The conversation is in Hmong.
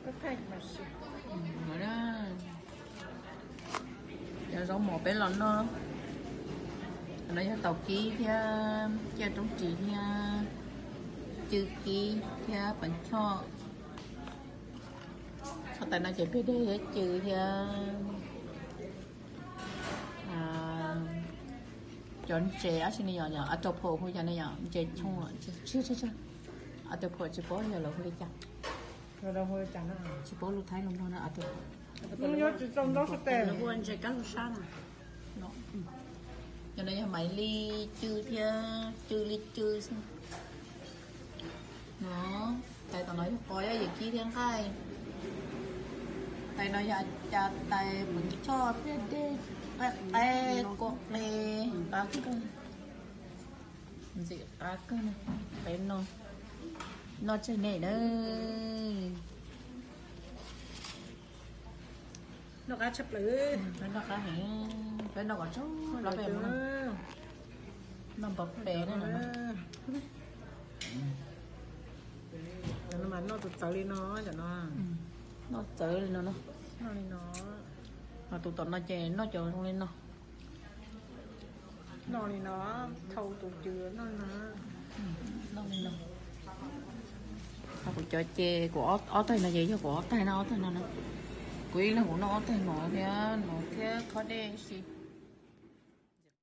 Cov zaub mov peb los noj, no yog taus kib thiab ciaj roob ris thiab cw kib thiab peev choj. Txhob tais no ces peb dej thiab cw thiab cov ntses ab si ne yom, octopus hu cas ne yom, ntses tshoo. Octopus tsis paub yog lawv hu li cas, tsis paub lus Thaib lus Nplog na, octopus. Ntses kab lug sab na. Cov no yog maiv li cw thiab cw li cw xwb. No, tais tom no yog qos, yog yim kib thiab nqaij. Tais no yog cas tais peev choj thiab dej, qe qe, kua qe, qab kawg. Ntxim qab kawg. Peb no, noj tseg nej na. Noj qab tshaj plaws. Peb noj qab heev, peb noj kom tsaug los peb mus noj npog pem na. Cov no mas noj txawv txawv li no, cov no noj txawv li no, noj li no. Mas tus tom no ces noj cov zoo li no. Noj li no, thau tus cw noj li no. Noj li no. Kuv cov ces kuv ob tag no ces yog kuv ob tag no, ob tag no na. Kuv ib leeg kuv noj ob tag no thiab, no thiab khob dej si.